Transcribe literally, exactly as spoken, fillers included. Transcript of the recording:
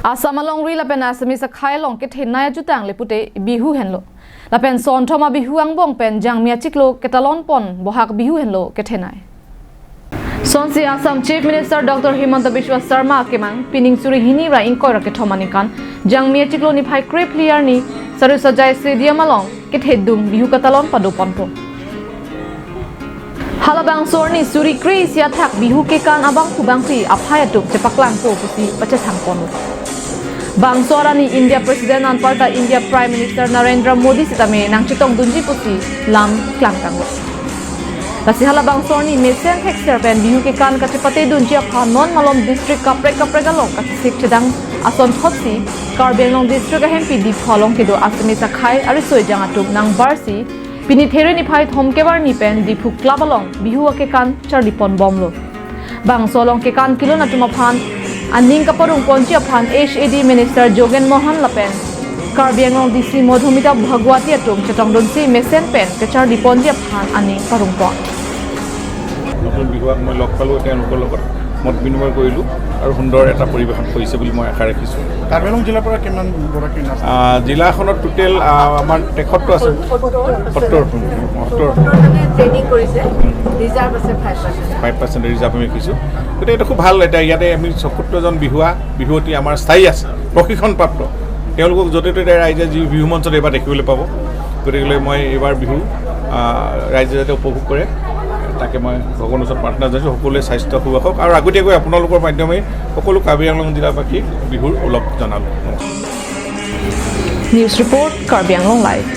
Assam alongri lapen Assamese akhei along kethenei ajutang le pute Bihu henlo. Lapen sonthom a-Bihu angbong pen Jangmi achiklo ketalon pon Bohag Bihu henlo kethenei. Sonsi Assam Chief Minister Doctor Himanta Biswa Sarma akemang pining suri hini ra ingkoi ra kethom aningkan Jangmi achiklo niphai krephli arni Saruhejai Stadium along kethedung Bihu ketalon pado ponpo. Halabangso arni suri kre-isi athak Bihu kekan abangphu bangphi aphai atum chepaklangpo pusi pachethang ponlo. Bangso arni India President anparta India Prime Minister Narendra Modi sitame nangchetongdunji pusi lam klangtanglo. Lasi halabangso arni mesen thekser pen Bihu kekan kachepatedunji aphan non malom district kaprek kaprek along kachesik chedang asonthotsi Karbi Anglong district ahempi Diphu along kedo Assamese akhei ariso ejang atum nangbarsi pini There niphai thomkep arni pen Diphu Club along Bihu akekan charli ponbomlo. Bangso along kekan kelun atum aphan aning kaparong ponji aphan H A D Minister Jogen Mohan lapen Karbi Anglong D C Madhumita Bhagwati atum chetongdunsi mesen pen kacharli ponji aphan aning parong pon. নতুন বিহুৱাক মই লগ পালোঁ, তেওঁলোকৰ লগত মত বিনিময় কৰিলোঁ আৰু সুন্দৰ এটা পৰিৱেশন কৰিছে বুলি মই আশা ৰাখিছোঁ। কাৰ্বি আংলং জিলাৰ পৰা কিমান গৰাকী নাচ আহ, জিলাখনত টোটেল আহ, আমাৰ তেসত্তৰ আছে, সত্তৰ, সত্তৰ। সত্তৰ মানে ট্ৰেইনিং কৰিছে, ৰিজাৰ্ভ আছে five percent. Five percent reserve আমি ৰাখিছোঁ। গতিকে এইটো খুব ভাল। এতিয়া ইয়াতে আমি সত্তৰজন বিহুৱা বিহুৱতী আমাৰ স্থায়ী আছে, প্ৰশিক্ষণপ্ৰাপ্ত। তেওঁলোকক য'তে ত'তে ৰাইজে যি বিহু মঞ্চত এইবাৰ দেখিবলৈ পাব। গতিকে মই এইবাৰ বিহু আহ, ৰাইজে যাতে উপভোগ কৰে, তাকে মই ভগৱানৰ ওচৰত প্ৰাৰ্থনা জনাইছোঁ। সকলোৱে স্বাস্থ্য সুখ হওক আৰু আগতীয়াকৈ আপোনালোকৰ মাধ্যমে সকলো কাৰ্বি আংলং জিলাবাসীক বিহুৰ ওলগ জনালোঁ। News report, Karbi Anglong Live.